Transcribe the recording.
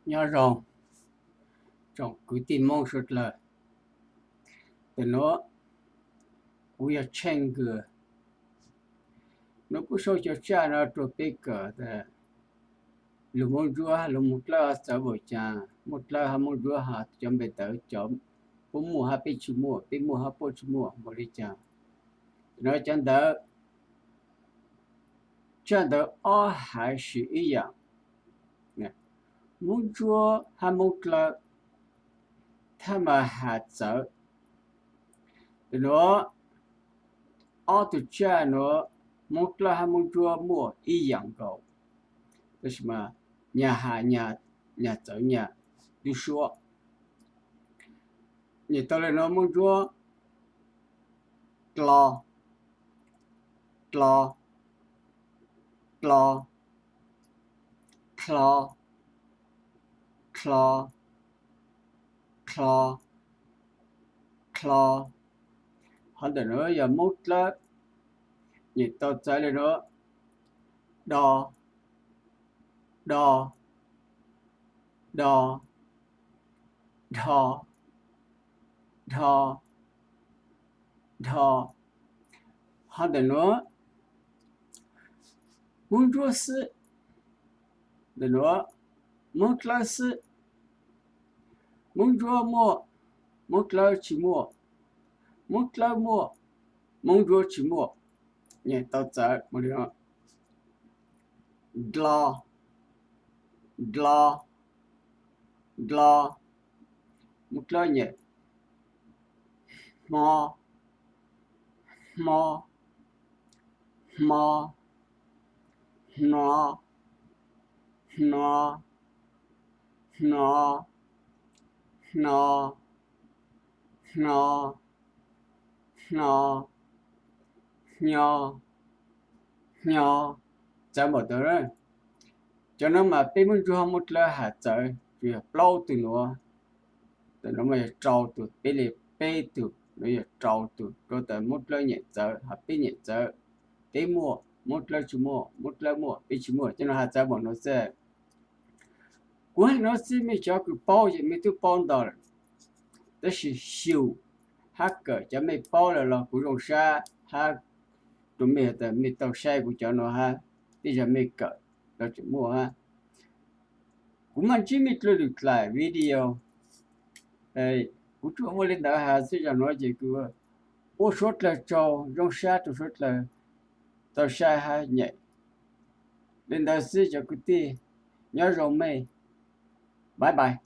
Nyob zoo tsoom kwv tij Hmoob suav dlawg. Tam nuav kuv yog Tsheej Nkws. Nuav kuv sau cov tsaj no rua peb kawm tas lug Moob Ntsuab lug Moob Dlawb txawv npaum caag, Moob Dlawb hab Moob Ntsuab has cov npe ntawd cov puab muaj hab peb tsi muaj, peb muaj hab puab tsi muaj npaum le caag. Nuav cov ntawd, tsaj ntawd ob haiv sis ib yaam. Moob Ntsuab hab Moob Dlawb thaj mas has txawv. Nuav ob tug tsaj nuav Moob Dlawb hab Moob Ntsuab muaj ib yaam nkaus, tab sis mas nyag has nyag txawv nyag tub suab. Nyem tau le nuav Moob Ntsuab: dlo, dlo, dlo, dlo, dlo, dlo, dlo. Hov ntawm nuav yog Moob Dlawb, nyem tau txawv le nuav: do, do, do, dho, dho, dho. Hov ntawm nuav Moob Ntsuab xwb, ntawm nuav Moob Dlawb xwb. Moob Ntsuab muaj, Moob Dlawb tsi muaj, Moob Dlawb muaj, Moob Ntsuab tsi muaj. Nyem tau txawv le nuav: dlo, dlo, dlo, Moob Dlawb nyem: hmo, hmo, hmo, hno, hno, hno, hno, hno, hno, hnyo, hnyo. Txawv npaum ntawd. Cov nuav mas peb Moob Ntsuab Moob Dlawb has txawv tsuas yog plaub tug nuav. Tam nuav mas yog rau tug, peb le peb tug, nuav yog rau tug, rau tas Moob Dlawb nyem txawv, hab peb nyem txawv. Peb muaj, Moob Dlawb tsi muaj, Moob Dlawb muaj, peb tsi muaj. Cov nuav has txawv npaum nuav xwb. Kuv has nuav xwb, mej cov kws paub ces mej tub paub ntau lawm, tab sis xyum hab kawm cov mej paub lawm los kuv zoo sab hab rua mej tas mej tau saib kuv cov nuav hab tej zag mej kawm los tseem muaj hab. Kuv mam ntsib mej dlua lwm dlaim video. Kuv tsuas ua le ntawd has xwb, zag nuav ces kuv ua suav dlawg tsaug, zoo sab rua suav dlawg tau saib hab nyem. Le ntawd xwb cov kwv tij, nyob zoo mej, bye bye.